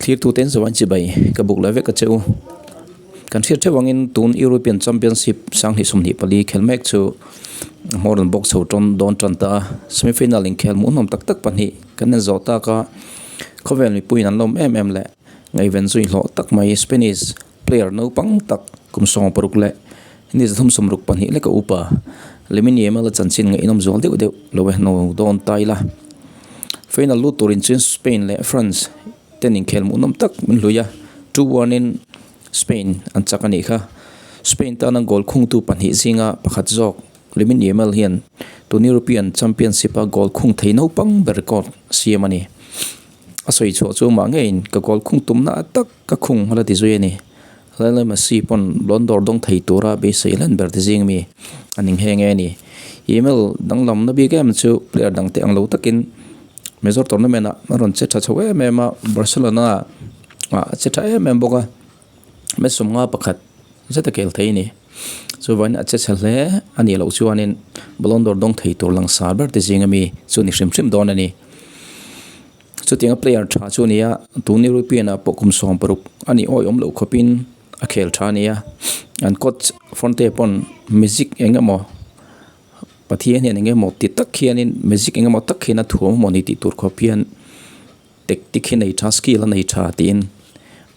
Thlirtuten zawh an chibai ka buk leh vek a che u. Kan hriat theuh angin tun European Championship sanghnih 24 khel mek chu hmawr rawn bawk chho tawn dawn tan ta a. Semi-final inkhel hmuhnawm tak tak pahnih kan en zawh tak a, khawvel mipuiin an lawm em em leh ngaihven zui hlawh tak mai Spanish player naupang tak kum 60 leh ni 362 leka upa Lamine Yamal a chanchin ngaihnawm zual deuh deuh lo e hnu dawn ta ila. Final lut turin chuan Spain leh France ten inkhel hmuhnawm tak min hlui a, 2-1 in Spain an chak a nih kha. Spain tana goal khungtu pahnih zinga pakhat zawk Lamine Yamal hian tun European Championship a goal khung thei naupang ber record siam a ni. A sawi chhuah chu mah ngeiin ka goal khung tumna tak ka khung a la ti zui a ni. Lionel Messi pawn Ballon d'Or dawng thei tura beisei hlen ber ti zing mi a ning nghe nghe a ni. Email danglamna bik em chu player dangte ang lo takin Major tournament ah a rawn che tha chho em em a, Barcelona ah a che tha em em bawk a, match 51 zet a kel thei a ni. Chuvangin a che chhe hle a nih loh chuanin Ballon d'Or dawng thei tur langsar ber ti zing ami chu ni hrim hrim dawn a ni. Chutianga player tha chu a ni a, tun European ah pawh kum 60 a nih awih awm loh khawpin a khel tha a ni a. An coach Fonte pawn magic eng emaw Pathian hian eng emaw ti tak hianin magic eng emaw tak hian a thuam emaw ni tih tur khawp hian tactic hi nei tha skill a nei tha tiin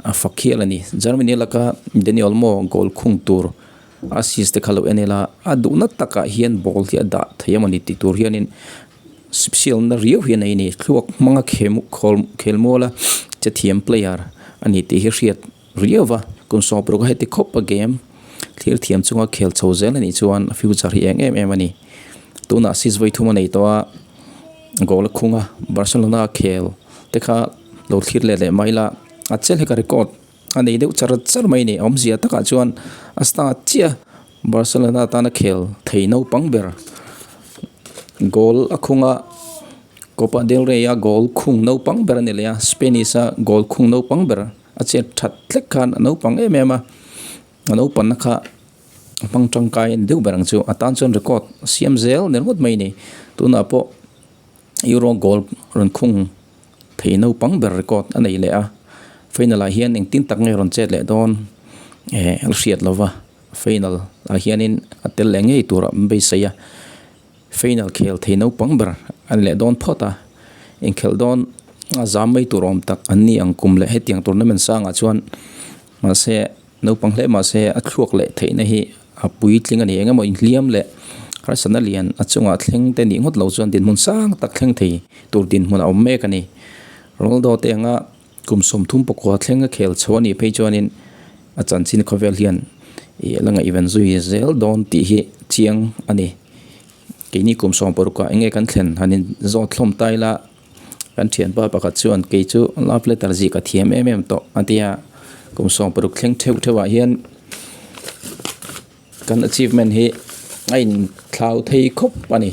a fak hial a ni. Germany laka Dani Olmo goal khung tur assist te kha lo en ila a duhna takah hian ball hi a dah thei emaw ni tih tur hianin special na riau hi a nei a ni. Thluak hmanga khel mual a che thiam player a ni tih hi hriat riau va. Kum 60 a heti khawp a game thlir thiam chunga khel chho zel a nih chuan a future hi eng em em a ni. Tunah assist vawi thum a nei tawh a, goal a khung a, Barcelona khel te kha lo thlir let leh mai la a chel hi ka record a nei deuh char char mai a ni. Awmzia takah chuan a star chiah Barcelona tana khel thei naupang ber goal a khung a, Copa del Rey a goal khung naupang ber a ni leh a, Spanish a goal khung naupang ber a chet that hlek khan a naupang em em a, a naupanna kha a hmang tangkai a ni deuh ber ang chu a tan chuan record a siam zel ner ngawt mai a ni. Tunah pawh Euro goal rawn khung thei naupang ber record a nei leh a, final ah hian engtin tak nge rawn chet leh dawn eh a hriat lo va, final ah hianin a tel leh ngei tur a beisei a, final khel thei naupang ber a ni leh dawn phawt a, inkhelh dawn a zam mai tur awm tak an ni ang kum leh hetiang tournament sangah chuan mahse naupang hle mahse a thluak leh theihna hi a puitling a ni eng emaw inhliam leh harsatna lian a chungah thleng te nih ngawt lo chuan dinhmun sang tak thleng thei tur dinhmun a awm mek a ni. Ronaldo te anga kum 34 thleng a khel chho a nih phei chuanin a chanchin khawvel hian ih la ngaihven zui zel dawn tih hi chiang a ni. Keini kum 60 ah enge kan thlen han in zawt hlawm ta ila kan thianpa pakhat chuan kei chu love letter zih ka thiam em em tawh a tia kum 60 thleng theuh theuh ah hian kan achievement hi a in thlau thei khawp a ni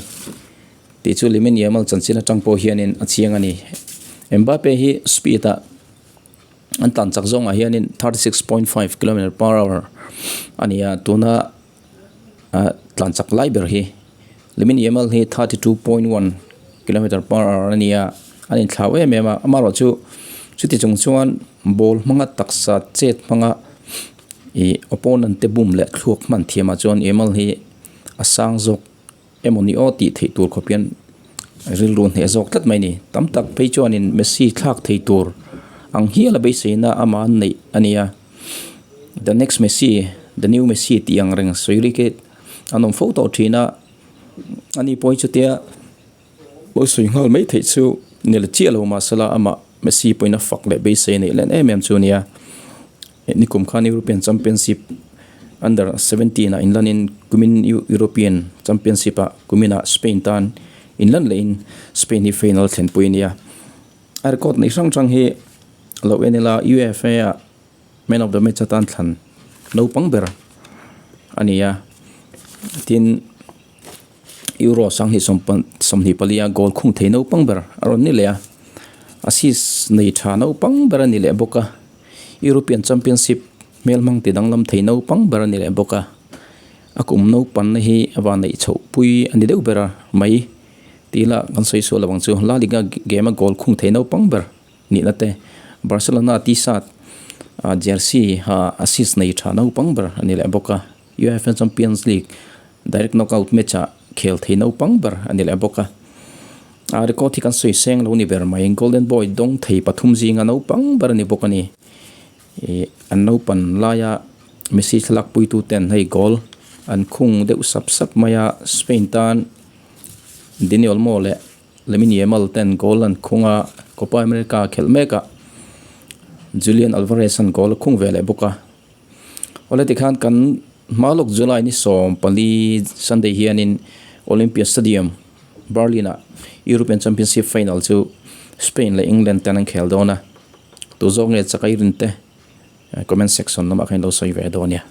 tih chu Lamine Yamal chanchin atang pawh hianin a chiang a ni. Mbappe hi speed ah an tan chak zawngah hianin 36.5 kilometer per hour a ni a tuna tlan chak lai ber hi Lamine Yamal hi 32.1 kilometer per hour a ni a an inthlau em em a amaherawh chu chuti chung chuan ball hmanga taksa chet hmanga ih opponent te bum leh thluak hman thiam ah chuan Yamal hi a sang zawk emaw ni aw tih theih tur khawp hian rilru hneh zawk tlat mai a ni tam tak phei chuanin Messi thlak thei tur ang hial a beiseina amah an neih a ni a the next Messi the new Messi tih ang reng sawi rik hi an awm fo tawh thin a ani pawh hi chutia pawh sawi nghal mai theih chu ni la chiah lo mahsela amah Messi pawhin a fak leh beisei neih len em em chu a ni a. Nikum khan European Championship Under 17 ah inlanin kumin European Championship ah kuminah Spain tan inlan lehin Spain hi final thlenpui a ni a. A record nei hrang hrang hi lo en ila UEFA ah Man of the Match atan thlan naupang ber a ni a. Tin Euro 2024 a goal khung thei naupang ber a rawn ni leh a. Assist nei tha naupang ber a ni leh bawk a. European Championship hmel hmang ti danglam thei naupang ber a ni leh bawk a, a kum naupanna hi a van neih chhoh pui a ni deuh ber a mai tih lah kan sawi sual lo ang chu. La Liga game a goal khung thei naupang ber nihna te Barcelona T-shirt jersey ha assist nei tha naupang ber a ni leh bawk a, UEFA Champions League direct knockout match ah khel thei naupang ber a ni leh bawk a. A record hi kan sawi seng lo ni ber mai, Golden Boy dawng thei pathum zinga naupang ber a ni bawk a ni. Ih an naupan laia Messi thlalak puitu ten hei goal an khung deuh sap sap mai a, Spain tan Dani Olmo leh Lamine Yamal ten goal an khung a, Copa America khelh mek a, Julian Alvarez an goal a khung ve leh bawk a. Awle tikhan kan hma lawk July ni 14 Sunday hianin Olympia Stadium, Berlin ah European Championship final chu Spain leh England ten an khel dawn a, tu zawk nge chak a i rin te comment section lamah khan in lo sawi ve dawn nia.